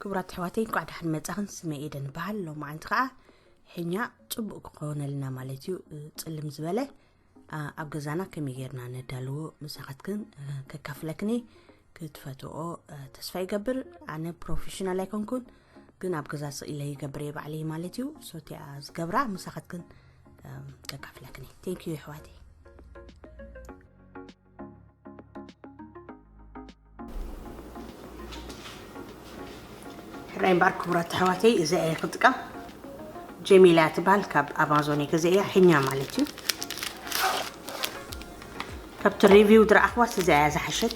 ክቡራት ኣሕዋተይ፣ እንኳዕ ደሓን መጻኽን። ስመይ ኤደን እበሃል። ሎማዓንቲ ኸዓ ሕኛ ጽቡቕ ክኾነልና ማለት እዩ። ጽልም ዝበለ፣ ኣ፣ ኣብ ገዛና ከመይ ጌርና ነዳልዎ ምሳኻትክን፣ እ፣ ከካፍለክን እየ። ክትፈትዎ፣ እ፣ ተስፋ ይገብር። ኣነ ፕሮፌሽናል ኣይኮንኩን፣ ግን ኣብ ገዛ ስቕ ኢለ ይገብር እየ ባዕለይ ማለት እዩ። ሶቲያ ዝገብራ ምሳኻትክን፣ እም፣ ከካፍለክን እየ። ቴንክ ዩ ኣሕዋተይ። ሕራይ እምበኣር ክቡራት ኣሕዋተይ፣ እዚኣ እየ ክጥቀም። ጀሚላ ትበሃል፣ ካብ ኣማዞን እየ ገዚኤያ፣ ሕኛ ማለት እዩ። ካብቲ ሪቪው ዝረኣኽዋስ እዚኣ እያ ዝሓሸት።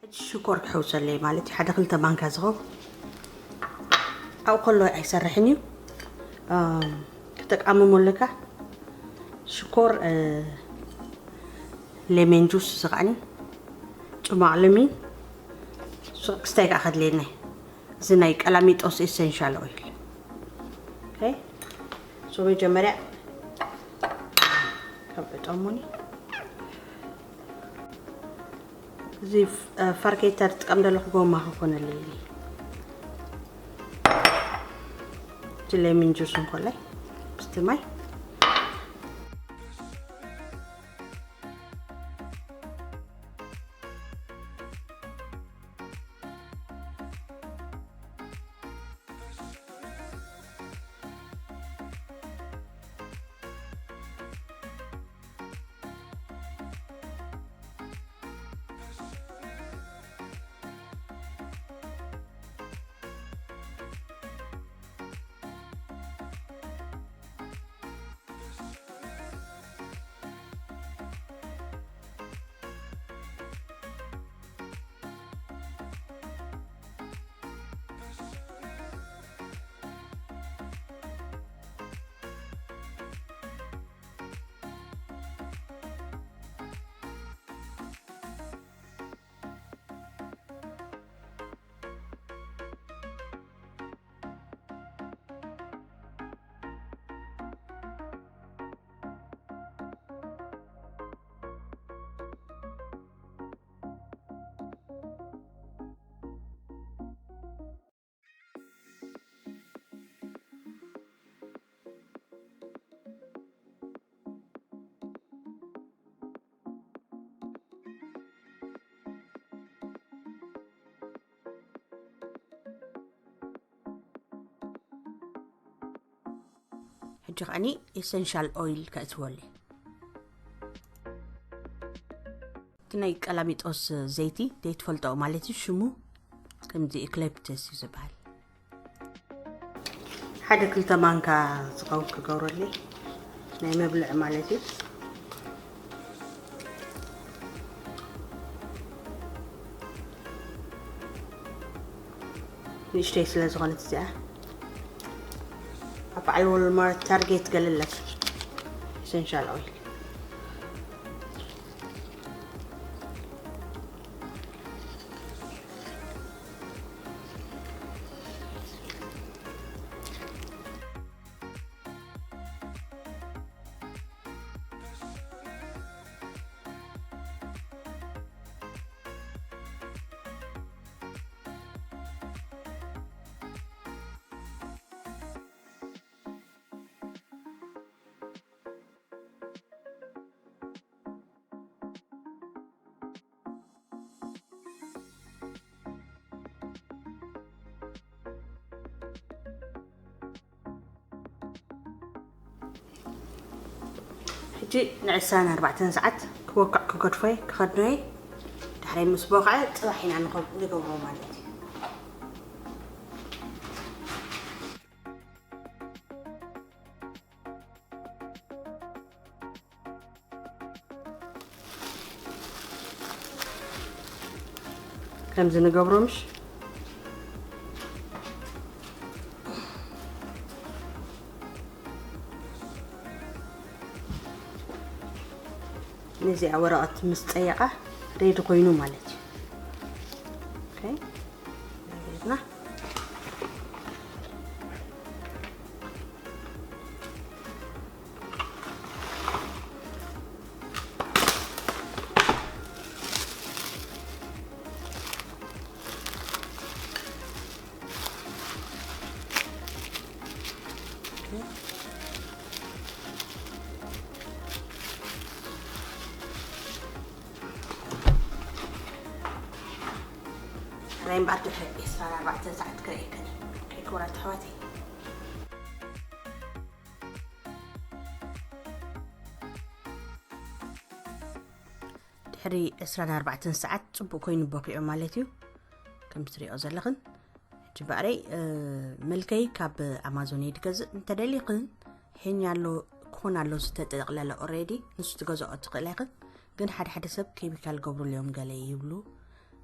ሕጂ ሽኮር ክሕውሰለይ ማለት እዩ። ሓደ ክልተ ማንካ ዝኸውን ኣብኡ ከሎ ኣይሰርሕን እዩ። እም፣ ክተቃምሞ ኣለካ። ሽኮር፣ እ፣ ሌሜን ጁስ፣ እዚ ከዓኒ ጽማቕ ለሚን፣ ሱ-፣ ክስታይ ከኣ ከድልየና እዩ። እዚ ናይ ቀላሚጦስ ኤሰንሻል ኦይል። ኦኬ። ሶ መጀመርያ ካብ ዕጠሙኒ። እዚ ፍ-፣ እ፣ ፋርኬታ ዝጥቀም ዘለኹ ጎማ ክኾነለይ እዩ። እቲ ሌሚን ጁስ እንኮላይ ምስቲ ማይ። ሕጂ ከዓኒ ኤሰንሻል ኦይል ከእትወሉ። እቲ ናይ ቀላሚጦስ ዘይቲ ዘይትፈልጦ ማለት እዩ፣ ሽሙ ከምዚ ኤክሌፕተስ እዩ ዝበሃል። ሓደ ክልተ ማንካ ዝኸውን ክገብረለይ፣ ናይ መብልዒ ማለት እዩ። ንእሽተይ ስለ ዝኾነት እዚኣ ኣብ በዓል ዎልማርት፣ ታርጌት ገለለክ ኤሰንሻል ኦይል። ሕጂ ንዕስራን ኣርባዕተን ሰዓት ክወቅዕ ክገድፎ እየ፣ ክኸድኖ እየ። ድሕሪ ምስ ቦኽዐ ጽባሕ ኢና ንኸ-፣ ንገብሮ ማለት እዩ። ከምዚ ንገብሮ ምሽ። ነዚኣ ወረቐት ምስ ጸየቓ ሬዲ ኮይኑ ማለት እዩ። ኦኬ፣ ሬድና። ናይ እምበኣር ድሕሪ ዕስራን ኣርባዕተን ሰዓት ክርእየክን እዩ። ክቡራት ኣሕዋተይ። ድሕሪ ዕስራን ኣርባዕተን ሰዓት ጽቡቕ ኮይኑ ቦኪዑ ማለት እዩ። ከም ትሪኦ ዘለኽን ሕጂ በኣረይ፣ እ፣ መልከይ ካብ ኣማዞን እየ ድገዝእ። እንተደሊኽን ሄኛ ኣሎ፣ ኮን ኣሎ ዝተጠቕለለ ኦሬዲ፣ ንሱ ትገዝኦ ትኽእላ ኢኽን። ግን ሓደ ሓደ ሰብ ኬሚካል ገብሩሉ እዮም ገለ ይብሉ።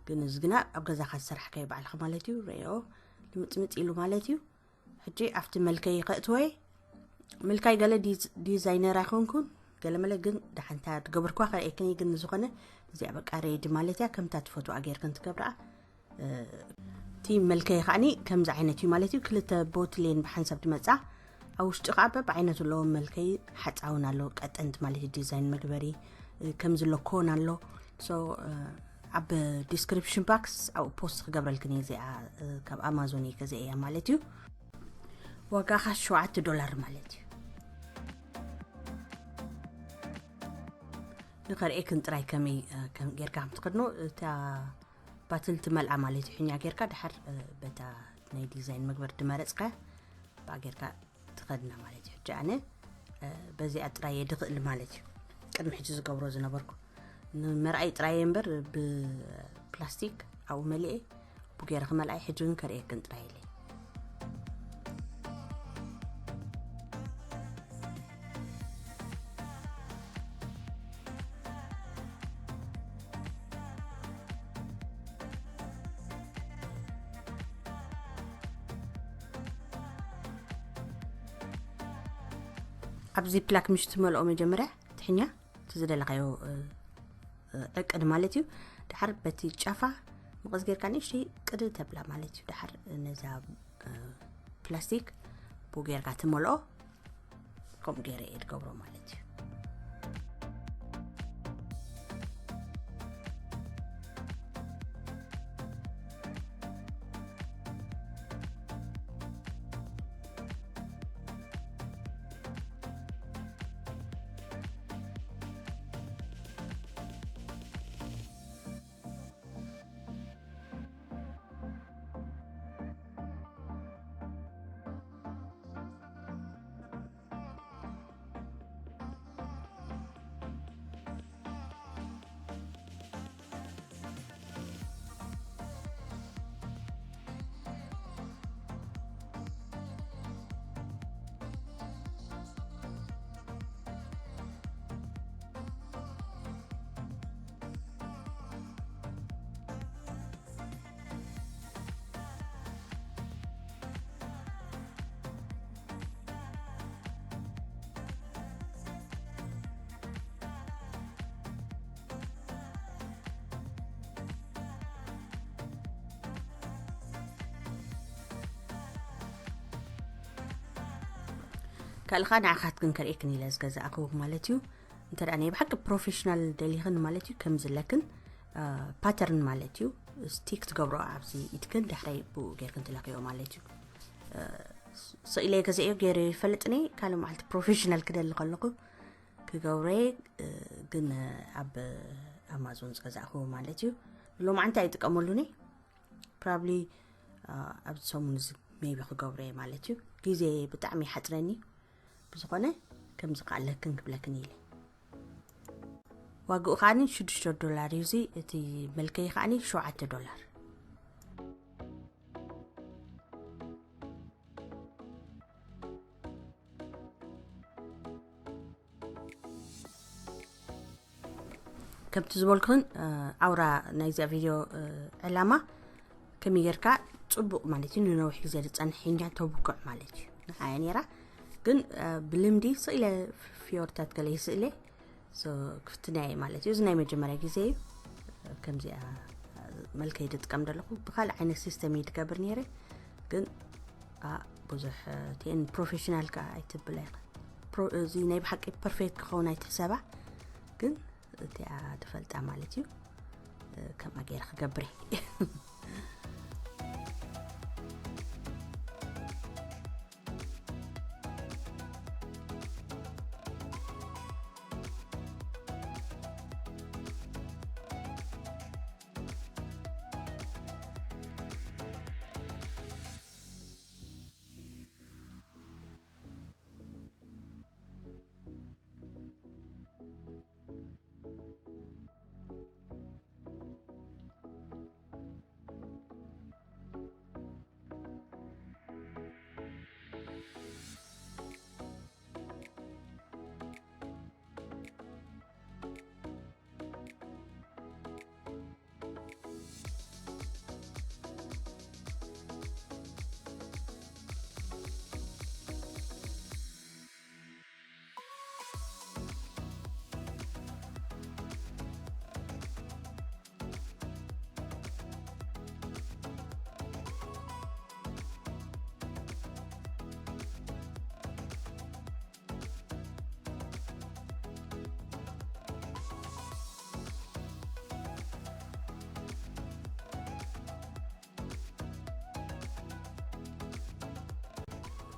ግን እዚ ግና ኣብ ገዛኻ ዝሰራሕካዮ ባዕልኻ ማለት እዩ። ረዮ ልምጥምጥ ኢሉ ማለት እዩ። ሕጂ ኣብቲ መልከይ ከእትወ እየ። ምልካይ ገለ ዲዝ-፣ ዲዛይነር ኣይኮንኩን፣ ገለ መለ ግን ደሓንታ ትገብርኳ ከርእየክን እየ። ግን ንዝኾነ እዚኣ በቃ ሬዲ ማለት እያ። ከምታ ትፈትዋ ጌርክን ትገብርኣ። እ፣ እቲ መልከይ ከዓኒ ከምዚ ዓይነት እዩ ማለት እዩ። ክልተ ቦትሌን ብሓንሳብ ድመጻ፣ ኣብ ውሽጢ ከዓ በብዓይነቱ ኣለዎ። መልከይ ሓፃውን ኣለዎ፣ ቀጠንቲ ማለት እዩ፣ ዲዛይን መግበሪ፣ እ፣ ከምዚ ኣሎ ኮን ኣሎ። ሶ፣ እ፣ ኣብ ዲስክሪፕሽን ባክስ ኣብኡ ፖስት ክገብረልክን እየ። እዚኣ፣ እ፣ ካብ ኣማዞን እየ ገዚአ እያ ማለት እዩ። ዋጋኻ ሸውዓተ ዶላር ማለት እዩ። ንኸርእየክን ጥራይ ከመይ፣ እ፣ ከም ጌርካ ከም ትኸድኖ፣ እታ ባትል ትመልኣ ማለት እዩ። ሕኛ ጌርካ ድሓር፣ እ፣ በታ ናይ ዲዛይን መግበር ድመረጽካ ብኣ ጌርካ ትኸድና ማለት እዩ። ሕጂ ኣነ፣ እ፣ በዚኣ ጥራይ እየ ድኽእል ማለት እዩ። ቅድሚ ሕጂ ዝገብሮ ዝነበርኩ ንመርኣይ ጥራይ እየ እምበር ብፕላስቲክ ኣብኡ መሊኤ ብጌረ ክመልኣይ። ሕጂ ግን ከርእየክን ጥራይ ኢለ። ኣብዚ ፕላክ ምሽ ትመልኦ መጀመርያ ትሕኛ እቲ ዝደለኻዮ፣ እ፣ እ፣ ዕቅድ ማለት እዩ። ድሓር በቲ ጫፋ ምቕዝ ጌርካ ንእሽተይ ቅድ ተብላ ማለት እዩ። ድሓር ነዛ፣ እ፣ ፕላስቲክ ብኡ ጌርካ ትመልኦ። ከምኡ ገይረ እየ ዝገብሮ ማለት እዩ። ካልኻ ንዓኻትክን ከርእየክን ኢለ ዝገዛእክዎ ማለት እዩ። እንተ ደኣ ናይ ብሓቂ ፕሮፌሽናል ደሊኽን ማለት እዩ፣ ከም ዝለክን፣ አ፣ ፓተርን ማለት እዩ። ስቲክ ትገብሮ ኣብዚ ኢድክን ድሕረይ ብኡ ጌርክን ትለኽዮ ማለት እዩ። አ፣ ስ-፣ ስኢለ ገዛዮ ገይረ ይፈልጥኒ። ካልእ መዓልቲ ፕሮፌሽናል ክደሊ ከለኹ ክገብረ፣ እ፣ ግን ኣብ ኣማዞን ዝገዛእክዎ ማለት እዩ። ሎማዓንቲ ኣይጥቀመሉኒ። ፕሮባብሊ፣ አ፣ ኣብዚ ሰሙን እዚ ሜቢ ክገብሮ እየ ማለት እዩ። ግዜ ብጣዕሚ ይሓጽረኒ። ብዝኾነ ከምዚ ከኣለክን ክብለክን ኢለ። ዋግኡ ከዓኒ ሽዱሽተ ዶላር እዩ። እዚ እቲ መልከይ ከዓኒ ሸውዓተ ዶላር። ከምቲ ዝበልኩን ኣውራ ናይዚኣ ቪድዮ ዕላማ ከመይ ጌርካ ጽቡቕ ማለት እዩ ንነዊሕ ግዜ ዝጸንሕ ሒኛ ተብኩዕ ማለት እዩ። ንዓያ ነይራ ግን ብልምዲ ስኢለ ፊዮርታት ገለ ይስእለ ክፍትናየ ማለት እዩ። እዚ ናይ መጀመርያ ግዜ እዩ ከምዚኣ መልከይ ዝጥቀም ዘለኹ። ብካልእ ዓይነት ሲስተም እዩ ዝገብር ነይረ ግን ብዙሕ ቲን ፕሮፌሽናል ከዓ ኣይትብለ። እዚ ናይ ብሓቂ ፐርፌክት ክኸውን ኣይትሕሰባ ግን እቲኣ ትፈልጣ ማለት እዩ። ከምኣ ገይረ ክገብር እየ።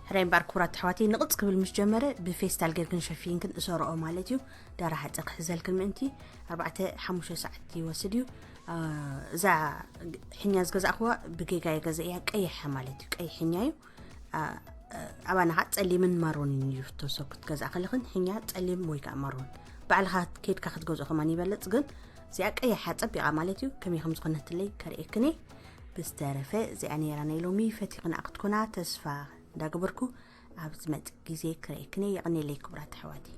ሕራይ እምበኣር ክቡራት ኣሕዋተይ ንቕፅ ክብል ምስ ጀመረ ብፌስታል ጌርክን ሸፊንክን እሰርኦ ማለት እዩ። ዳራ ሓፂ ክሕዘልክን ምእንቲ ኣርባዕተ ሓሙሽተ ሰዓት ይወስድ እዩ። እዛ ሕኛ ዝገዛእክዋ ብጌጋ የገዘእያ ቀይሕ ማለት እዩ። ቀይሕ ሕኛ እዩ። ኣባና ከዓ ፀሊምን ማሮንን እዩ ተሰኩት ገዛ ከለኽን ሕኛ ፀሊም ወይ ከዓ ማሮን ባዕልኻ ከይድካ ክትገዝኦ ከማን ይበልፅ ግን እዚኣ ቀይሓ ፀቢቓ ማለት እዩ። ከመይ ከም ዝኾነትለይ ከርእየክን እየ። ብዝተረፈ እዚኣ ነይራ ናይ ሎሚ ፈቲኽና ክትኮና ተስፋ እንዳገበርኩ ኣብ ዝመፅእ ግዜ ክርእየክን እየ። የቐኔለይ ክቡራት ኣሕዋተይ።